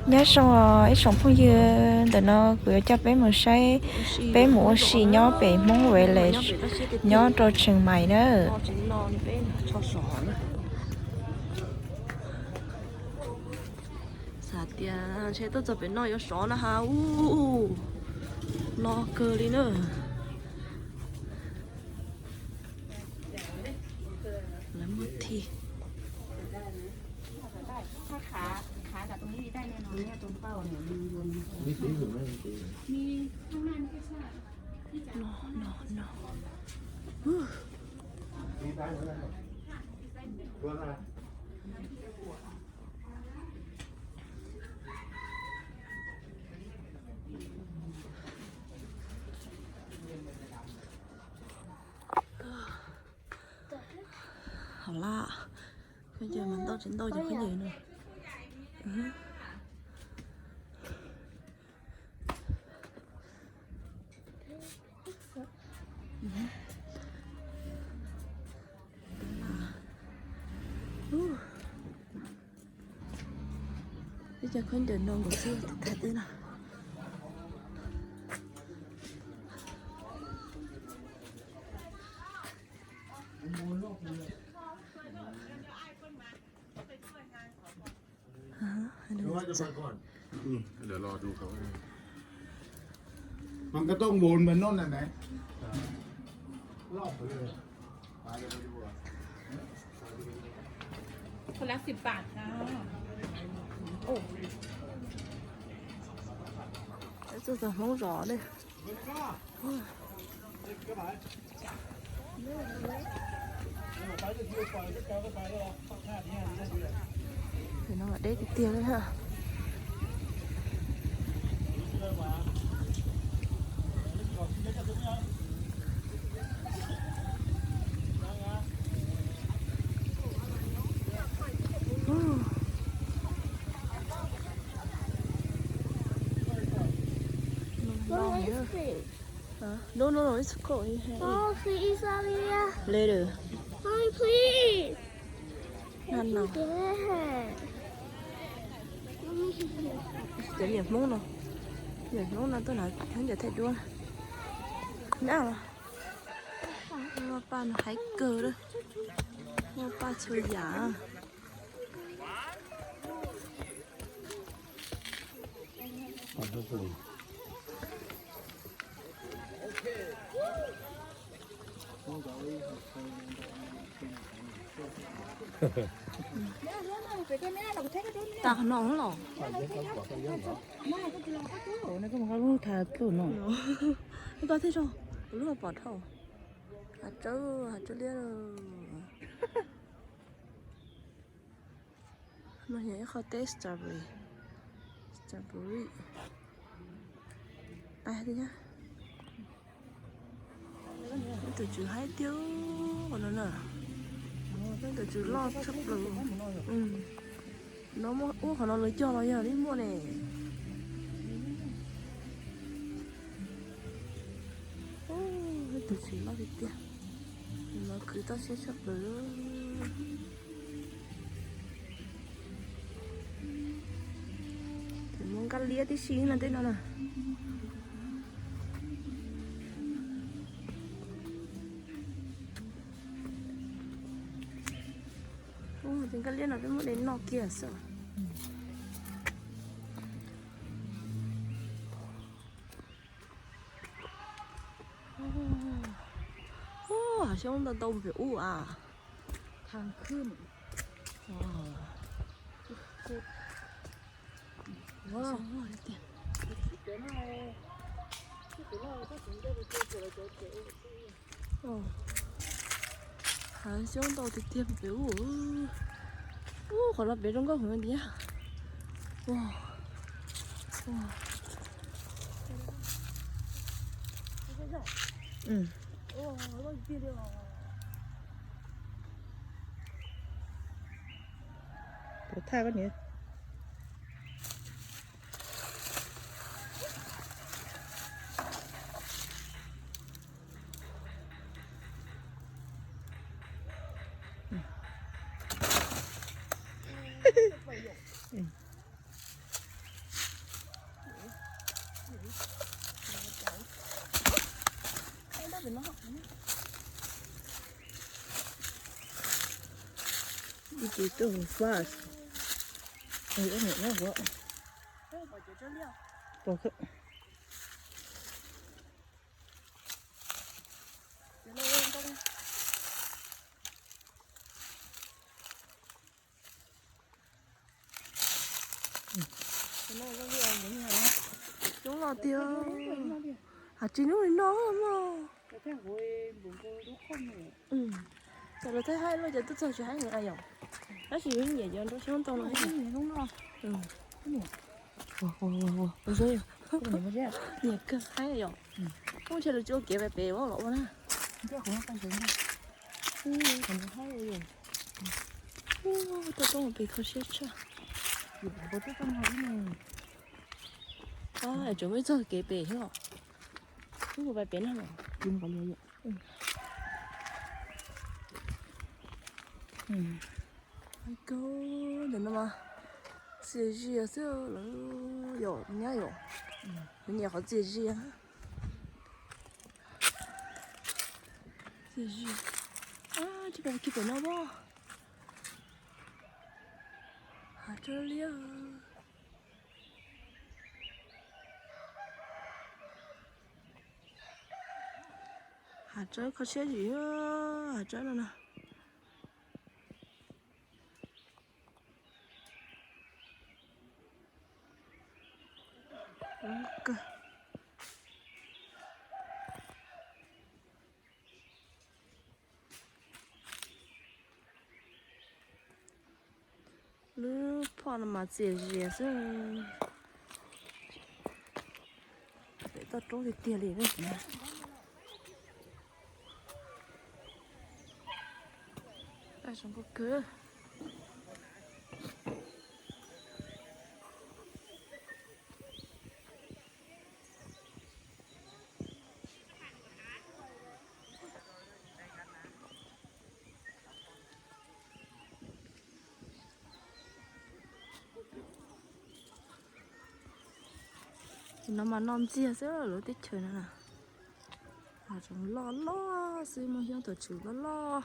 Nyob zoo os ib tsoom phooj ywg, ntawm no kuv yuav coj peb mus saib, peb mus ua si nyob pem Hmoob Village nyob rau Chiang Mai na. Xav tias ntshe tuaj txog pem no yuav sov na ha, ub, no kawg li na. Lawv muag thi. No, no, no. Hov laj, khaub ncaws mas ntau tsis ntau cov khaub ncaws no. Ib co khaub ncaws no nkaus xwb thaij tib no. Ua, มันก็ต้องวนไปโน่นน่ะไหม รอบไปเลย คนละสิบบาทจ้า Tuaj txog Hmoob zos ne. Tam no deb tiag tiag li na. Mommy, it's free. Huh? No, no, no, it's cold. You can eat. Mommy, please, Alia. Later. Mommy, please. No, no. Mommy, please. Cov niam Hmoob no, niam Hmoob no tuaj hnav khaub ncaws thaij duab. Nab, nab paj no haib kawg lawm. Nab paj txhua yam. Tag no los. Lub koj thiaj zoo, lub pom dhau. Hav tsawb, hav tsawb liab. No yog ib qho teb strawberry. Strawberry. Ib tus tswv haib tiag qhov no na. Ib tus tswv loj tshaj plaws. No muaj ub qhov no lawv cog los yog li muaj ne. Ib tus tswv loj tiag tiag. Lawv khwv toj siab tshaj plaws. Ces muaj nkaj liab tib si no tej no na. Ub, ces nkaj liab no peb muab de noj kiag xwb. Ub, hav xyoob ntau ntau pem ub a. Hav xyoob ntau tiag tiag pem ub. Ub, qhov no pem zoo nkauj heev tiag. Puas thaj koj niam? Ib ce tuaj flash. Ua niam nyob ua. Coob los tiag. Has tsis hnub li no mog. Txawm lawv thaij haib luaj ces twb txog tsis haib yom. Tab sis yus nyiam cov nrau xyoob ntau no. Nyiam kawg haib yom. Ub, ntshe lawv tsis ua kev pem pem los ua na. Toj roob pem kho siab tshaj. Tseem muaj ib txoj kev pem thiab os. Wb mus pem pem no. Ntawm no mas txias zias xwb lawm yom, nyab yom. Kuv nyiam qhov txias zias. Txias zias. Tsis pom kiag pem no pob. Hav tsawb liab. Hav tsawb kho siab zim, hav tsawb no na. Lub phom no mas txias zias xwb. Pem toj roob tiag tiag li. Zoo nkauj kawg. Ces no mas no ntxiag xwb lub teb chaws no na. Hav zoov loj loj xwb, muaj xyoob tus tswv loj loj.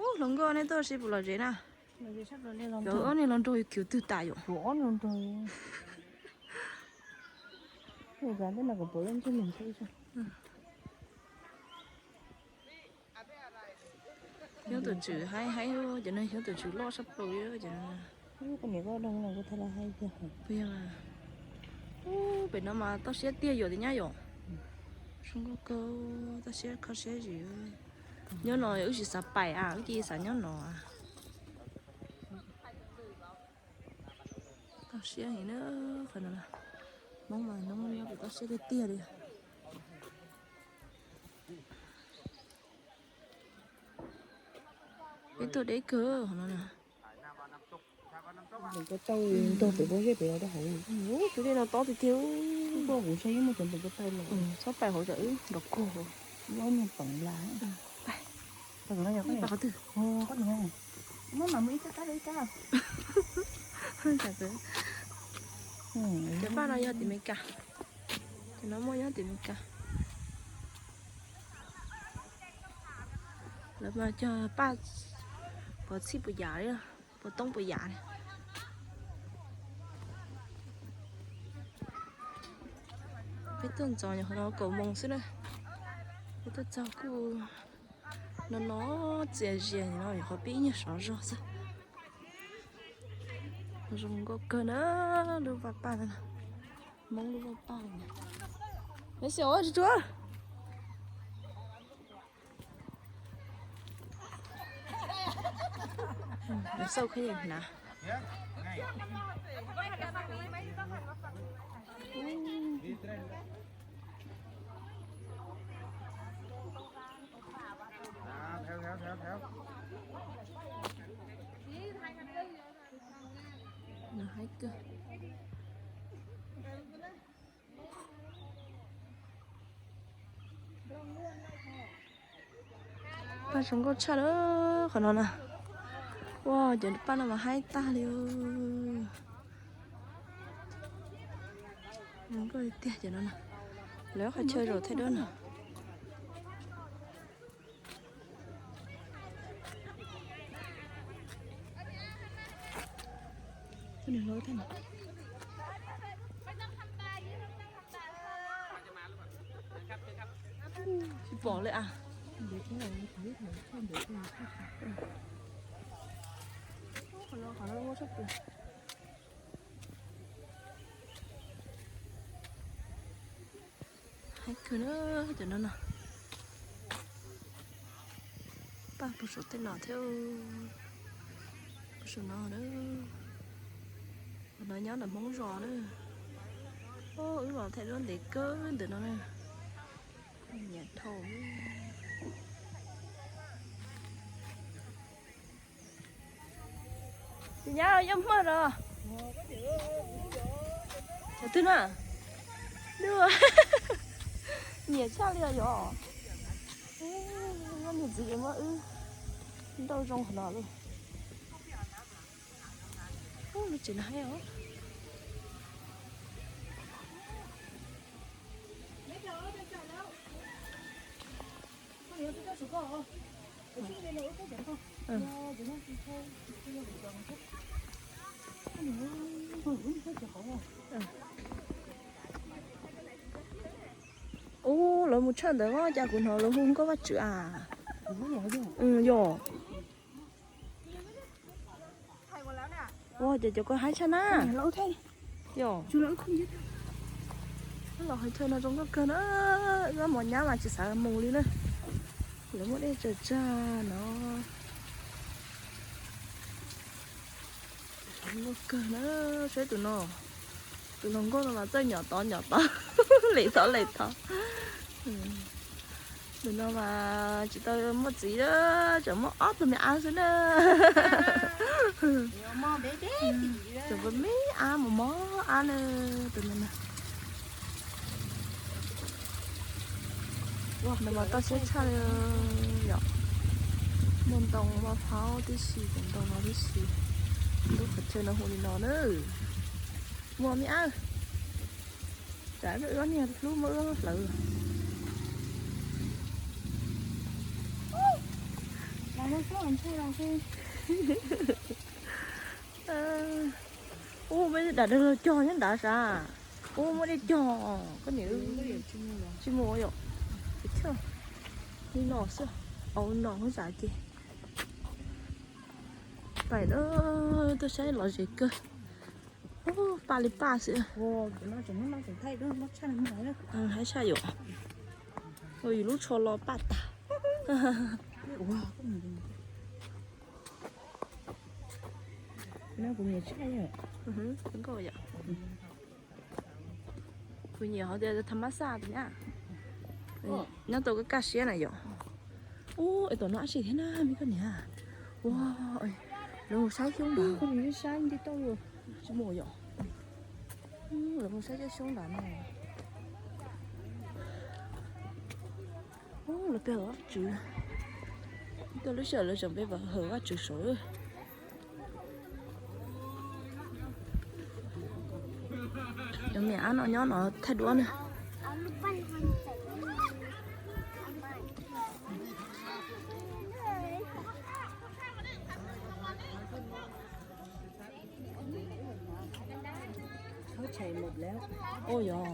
Ub, hluas nkauj nej tuaj ua si puas lom zem na? Cov ob niag hluas nraug yus khwv twg tas yom? Xyoob tus tswv haib haib, cov no xyoob tus tswv loj sab plaws li cov no. Ub, pem no mas toj siab tiag yom, tias nyab yom. Zoo nkauj kawg, toj siab kho siab zim. Nyob no wb tsis xav pais a, wb cia xav nyob no. Toj siab heev na, qhov no na. Hmoob mas Hmoob nyob pem toj siab tiag tiag li. Peb tuaj deb kawg qhov no na. Tus ko taw ntog pem pob zeb pem los rau hauv. Tus dej no tob tiag tiag. Koj kuv saib muaj cov tus ko taw los. Txhob pais hauv tsam wb nrov kuag. Ob niag peem las. Pais qhov twg? Muab mam mus ib kab kab ib kab. Cov paj no yog tim Meskas. Cov no muaj nyob tim Meskas. Lawv mas cog paj puas txhij puas yam li, puas toob puas yam li. Peb tuaj ntxov nyuam qhuav no kaum moos xwb na. Peb tuaj txog kuj no no txias zias no, nyuam qhuav pib ib nyuag sov zog xwb. Zoo nkauj kawg na, lub vaj paj no. Hmoob lub vaj paj no. Neb xyaum tsis tsuav. Xauj khaub ncaws hnav. Nws haib kawg. Paj zoo nkauj tshaj lawm qhov no na. Ua cov paj no mas haib tag li. Zoo nkauj tiag cov no na. Lawv qhov chaw zaum thaij duab na. Tsis pom li as. Haib kawg na, cov no no. Paj puag saum tej no thiab. Puag saum no na. Qhov no nyob ntawm Hmoob zos na. Wb los thaij duab ntev kawg ntawm no na. Nyiam dhau. Tsis nyab yog hmaj los. Cov twg na? Nyiam tshaj li os yom. Niag txiv muab wb nrauj zoo qhov no lawm. Lub tsev no haib os. Ub, lawv mus tshaj ntawd os, cas kuv hnov lawv hu nkauj Vajtswv as. Yog. Ua ces cov ko haib tshaj na. Yog. Los hais chaw no zoo nkauj kawg na. Wb mos nyab mas tsis xav mus li na. Lawv muaj dej tsawg tsag no. Zoo nkauj kawg na. Saib tus no. Tus hluas nkauj no mas txawj nyom tod nyom tod, lem tod lem tod. Tus no mas tsis tau muaj txiv, tseem muaj ob tug me ab xwb na. Tseem muaj me ab mos mos ab na, tus no na. Nws mas toj siab tshaj li yom. Muaj ntoo maj phaub tib si, cov ntoo no tib si. Lub qhov chaw no hu li no na. Muaj me ab. Tsam wb niag hlub muab wb hlawv. Ub, muaj dab dag los cog nyob nrad sav. Ub, muaj dej cog, koj niam. Tsis mus yom. Li no xwb, au no xav ces pais tuaj saib lom zem kawg. Paj li paj xwb. Haib tshaj yom. Yus lub tsho los paj tag. Kuv nyiam hov tias tha mab xaj tus nyab. Nyob tau kaj kaj siab na yom. Ub, es tom no ab tsi thiab na me koj niam. Ua, lawv mus saib xyoob nrad. Tsis mus yom. Lawv mus saib cov xyoob nrad no. Ub, lawv peb hawm Vajtswv. Tuaj lub sij hawm lawv tseem peb hawm Vajtswv saud. Cov me ab no nyob no thaij duab na. Ua yog.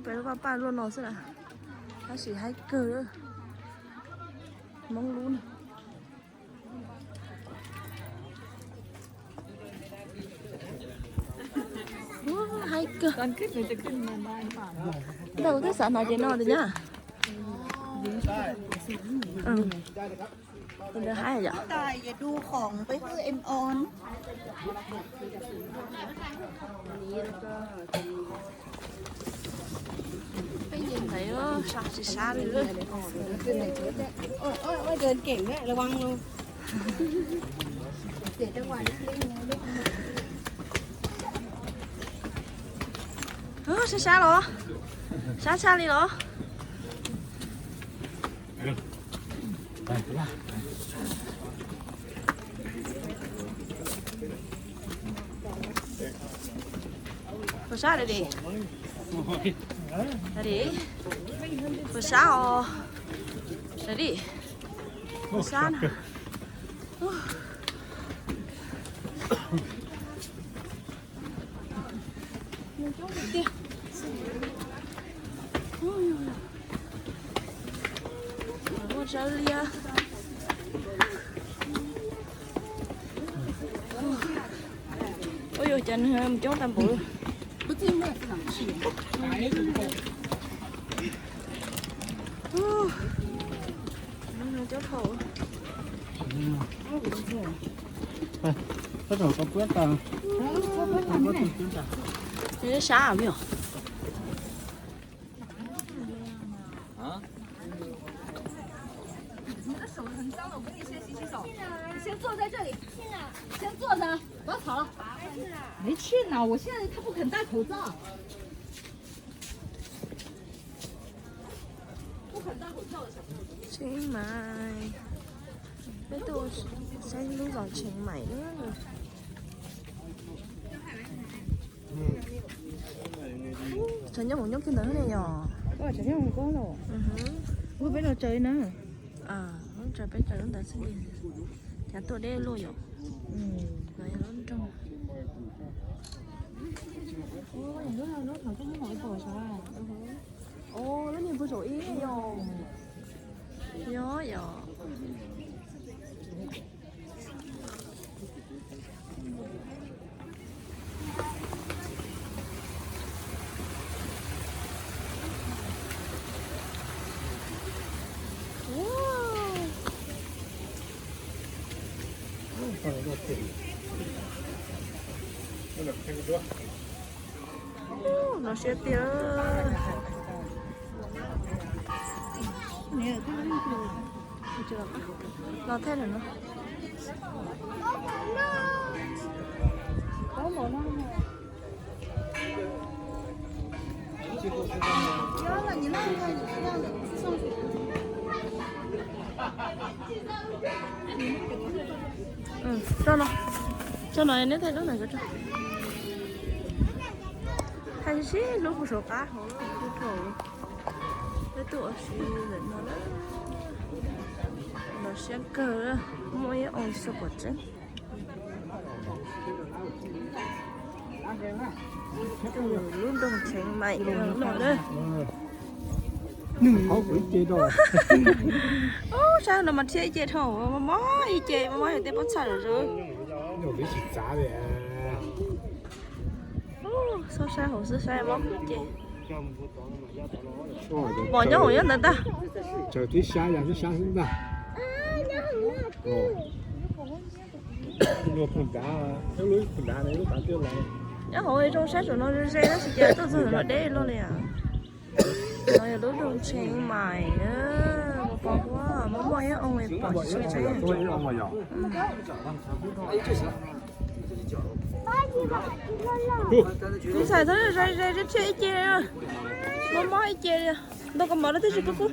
Peb lub paj paj luaj no xwb na. Tab sis haib kawg. Hmoob lub na. Haib kawg. Ntawd twb xav hnov ces no tus nyab. Tus ntawd haib yom. Sab tsis sab li. Sab sab los? Sab tshaj li los? Puas sab li? Li. Puas sab os? Sab li. Puas sab na. Muaj sab liab. Ua yus cas nws mus coob tag npaum. Coob dhau. Sab. 先坐在这里，先坐着，不要吵了。没去呢，我现在他不肯戴口罩。不肯戴口罩的小朋友。 Tsheej Maim. Peb tuaj saib lub zos Tsheej Maim na. Tsov nyob hauv nyob kiag ntawd ne yom. Tsov nyob hauv koob los. Ua peb los tsaws na. Tsaws peb tsaws lub ntawd xwb li. Cas tuaj deb luaj yom. Lub nroog. Lub niag puag saum ib yom. Yog yom. Los siab tiag. Los thiab lawm no. Tso no, tso no neb thaij lub ntawd ko tso. Thaij sib sib lub puag saum qab hauv lub thaum peb tuaj ua si ntawm no na. Los siab kawg, muaj ib oo xyoo kom tseeb. Lub nroog Tsheej Maim no na. Ub, saib no mas thiaj ib ce dhau, mob mob ib ce, mob mob yog tej pob txha lawm. Ub, saib hauv xwb saib mob ib ce. Pom nyob hauv nyob ntawd ntag. Tsaws tib sab yog tib sab xwb ntag. Nyob hauv zoo saib saum no ze ze tab sis cas tuaj txog no deb luaj li. No yog lub nroog Tsheej Maim, pos pos huab, mob mob ib oo pom tsis tshua tseeb. Kuv xav txhob ze ze thiaj ib ce, mob mob ib ce li. Ntau koj mov rau thiab tsis kub kub.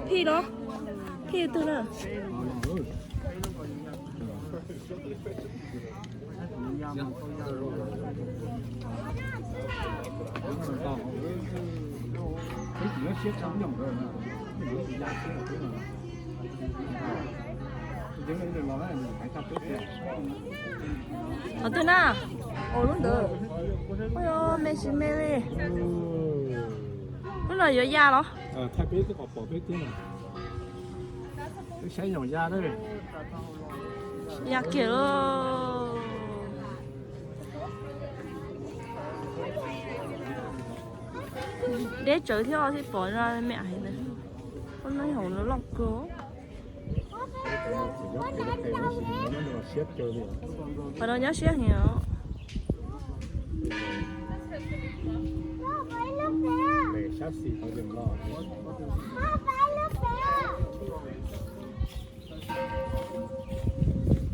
Phij los? Phij twg na? Qhov twg na? Ua lub ntawd. Ua yog me sis me li. Lub no yuav ya los? Ya kiag los. Deb tsawv thiab thiaj pom me hais ntawd. Ub, nyob hauv no loj kawg. Qhov no nyob siab heev os.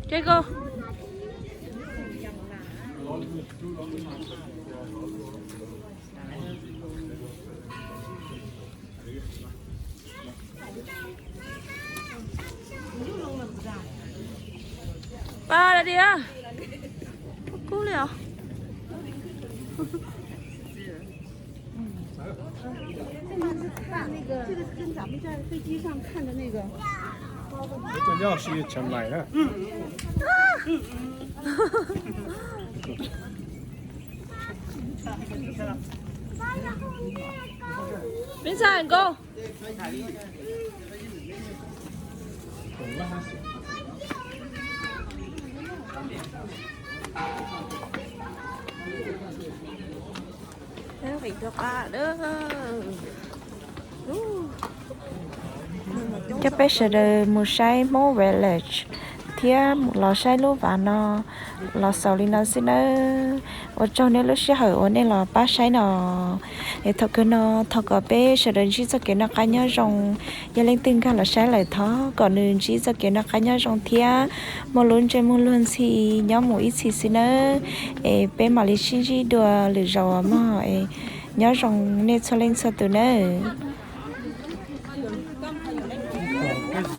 Kev koj. Pab da diam, kub li os. 这个是跟咱们在飞机上看的那个。这钥匙也全买了。Bên sai go. Coj peb sawv daws mus saib Hmoob Village thiab los saib lub vaj no los xaus li no xwb nawb. Ua tsaug nej lub sij hawm uas nej los pab saib no. Es thaum kawg no thov kom peb sawv daws ntsib txoj kev noj qab nyob zoo. Yog leej twg nkag los saib lawm thov kom nws ntsib txoj kev noj qab nyob zoo thiab muaj lub ntsej muag luag ntxhi nyob mus ib txhis xwb nawb. Es peb mam li sib ntsib dua lwm zaus mog. Nyob zoo nej txhua leej txhua tus nawb.